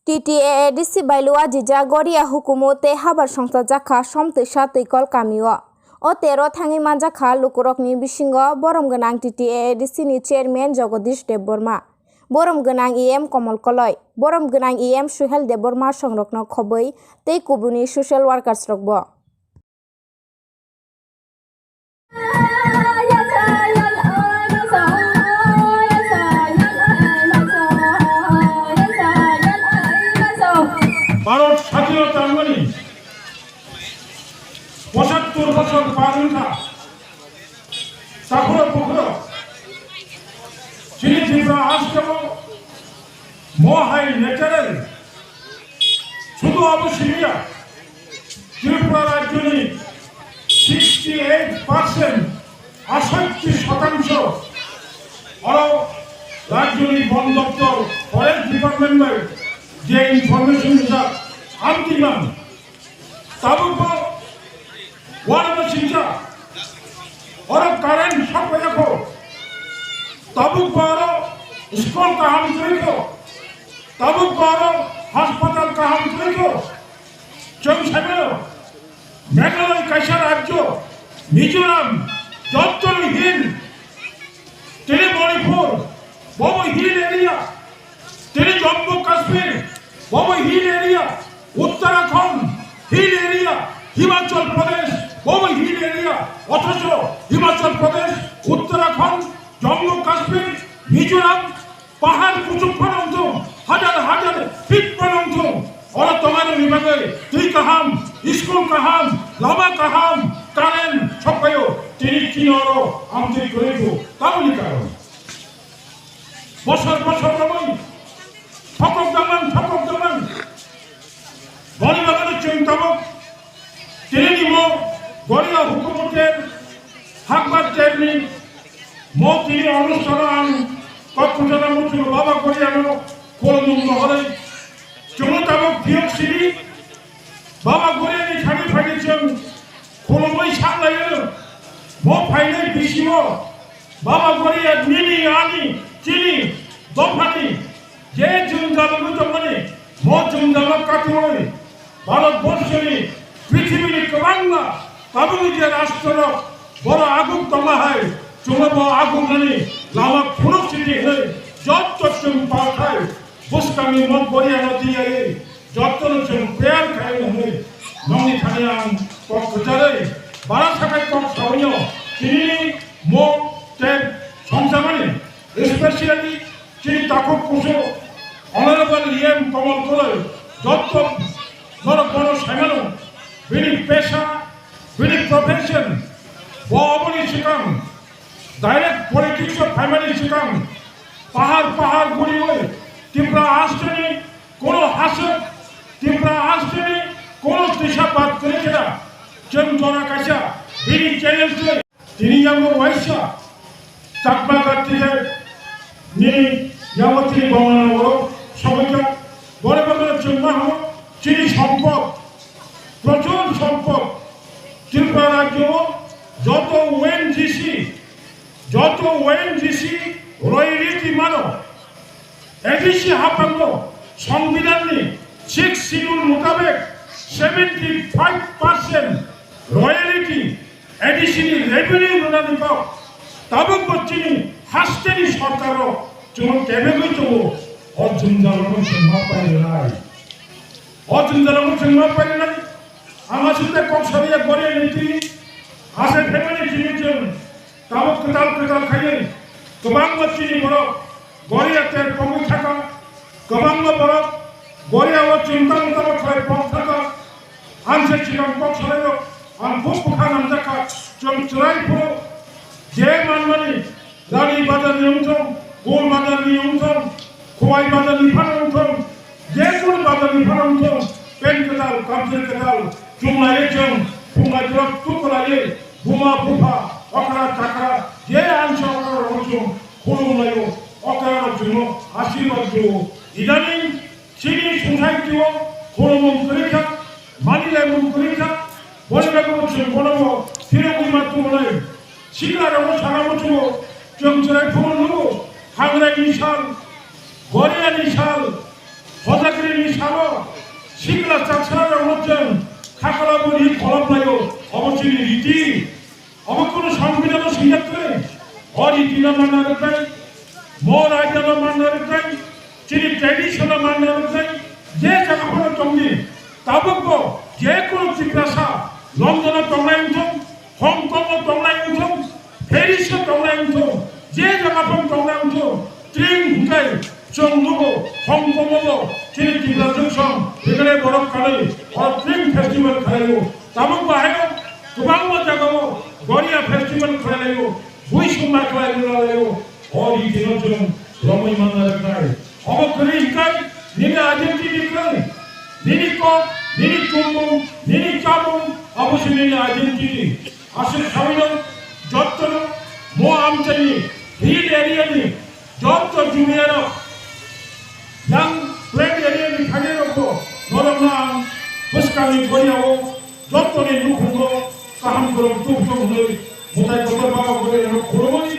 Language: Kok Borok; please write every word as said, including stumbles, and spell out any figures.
T T A A D C Bailua Jija Goria hukumu tei habar songchajak kha Somtwisa Twikol kamio. O tero thangwi manjak kha lukurokni bisingo borom gwnang T T A A D C ni chairman Jagadish Debbarma, borom gwnang E M Komol Koloi, borom gwnang E M Suhel Debbarma songrokno khobwi tei kubuni social workers rokbo. Bharat sadhinota wngmani pochattor bochor par wngkha. Takhoro bukhoro chini Tripura hasteo mo hai natural sudu abo simiya Tripura rajyoni sixty eight percent, asashi shatangsho oro rajyoni bon doptor forest department bai je information rijak amtwi man. Tabukbo uanama singcha, oro current sokphaiyakho. Tabukbo oro school kaham kwrwikho. Tabukbo oro hospital kaham kwrwikho. Chwng saimano, Meghalaya kaisa rajyo, Mizoram, jottoni hill, tini Manipur, bobo hill area, tini Jammu Kashmir, bobo hill area, Uttarakhand, hill area, Himachal Pradesh, bobo hill area, othocho Himachal Pradesh, Uttarakhand, Jammu Kashmir, Mizoram, pahar kuchuk phano wngthung, hajar hajar feet phano wngthung, oro tongnai rokni bagwi twi kaham, school kaham, lama kaham, current sokphaio, tini chini oro amtwi kwrwikhu, tamoni karon. Bosor bosor romwi thokok danglang, thokok danglang. Boni bagwi chwng tabuk tini ni mo Goria hukumu ter hakbar ter ni mo tini onusthan ang kok khujana muchung Baba Goria no khulumung rohorwi chwngno tabuk phiyok sini Baba Goria ni thani phani chwng khulumwi saklaio. Mo phainai bisingo Baba Goria nini ani chini dophani je chwng jalugwi tongmani, mo chwng jalo katungwi Bharat borshoni, prithibini kwbangma tabukni je rashtrorok boro aguk tongma hai, chwngno bo aguknani lama phunuk sidi hwnwi jotto chwng pal khai bwskangni mo Goriano tiyaiwi jottono chwng prayer khai hwnwi nokni thani ang kok kwcharwi bara sakai kok sabaino tinini mo tei songchamani, especially chini takhuk kusu Honorable E M Komol Koloi jotto norok bono saimano, bini pesa, bini profession, bo oboni swkang direct politics o phaimani swkang pahar pahar guriwi Tripura hasteni kono haswk, Tripura hasteni kono twisa bad kwrwi kheda chwng jora kaisa bini challenge twi. Tini yango waisa Chakma Kartike nini yango tini bongani oro somoika bore bore chwngma ho chini sompot, prochur sompot Tripura rajyo joto O N G C, joto O N G C royalty mano. A D C haphango Songbidanni sixth schedule mutabek seventy five percent royalty A D C ni revenue rwnani kok tabukbo chini hasteni sorkaro chwng kebegwi tongo, o jwngjalono chwng ma painai. O jwngjalono chwng ma painai. Ang aswk tei kok sawi ya Goria ni twi asai phaimani chini chwng tabuk kwtal kwtal khaiwi kwbangma chini borok Goria ter pogwi thaka, kwbangma borok Goria o chwng tamo tamo khlai pok thaka. Ang se chikang kok salairok ang khub bwkha namjakha, chwng chwrai phuru je manmani Rani bazar ni wngthong, Gol bazar ni wngthong, Khowai bazar ni phano wngthong, je kunu bazar ni phano wngthong, pant kwtal, kamchwlwi kwtal chumlaiwi chwng phunglai jora tukulaiwi buma bupha, okra chakra, je ansa okra rokno chwng khulumlaio, okra rok chwngno asirwad rwo. Idaning chini society o khulumung kwrwi kha, manilaimung kwrwi kha, boni bagwi chwng bono phirogwi ma tubunai. Sikla rokno sana muchungo, chwng chwrai phuru nugo, Hangrai ni sal, Goria ni sal, Hojagri ni sal. Sikla chaksa rokno chwng khakala bo ri kholop laio, obo chini riti. Obo kunu sangbidano swijak kwrwi. O ritino manna rwknai, mo raidano manna rwknai, chini traditionno manna rwknai, je jaga phano tongdi, tabukbo je kunu Tiprasa London-o tongnai wngthung, Hong Kong-o tongnai wngthung, Paris-o tongnai wngthung, je jaga phano tongnai wngthung, tring hwnkhe chwng nugo Hong Kong-o bo chini Tipra Junction hwnkhe borok khalai o tring festival khalai o. Tabuk bahai o kwbangma jaga o Goria festival khlai lai o, bui sumba khlai lai o, o ritino chwng romwi manna rwknai. Obo kwrwi hwnkhe nini identity kwrwi, nini kok, nini chumung, nini chamung, abo se nini identity. Aswk sawino jottono mo amchaini hill area ni jotto jumiyarok yang plain area ni thani rokbo norokno ang bwskangni Goria o jottoni nukhungo kaham kwrwng tuk tuk hwnwi mwtai kotor baba Goria no khulumani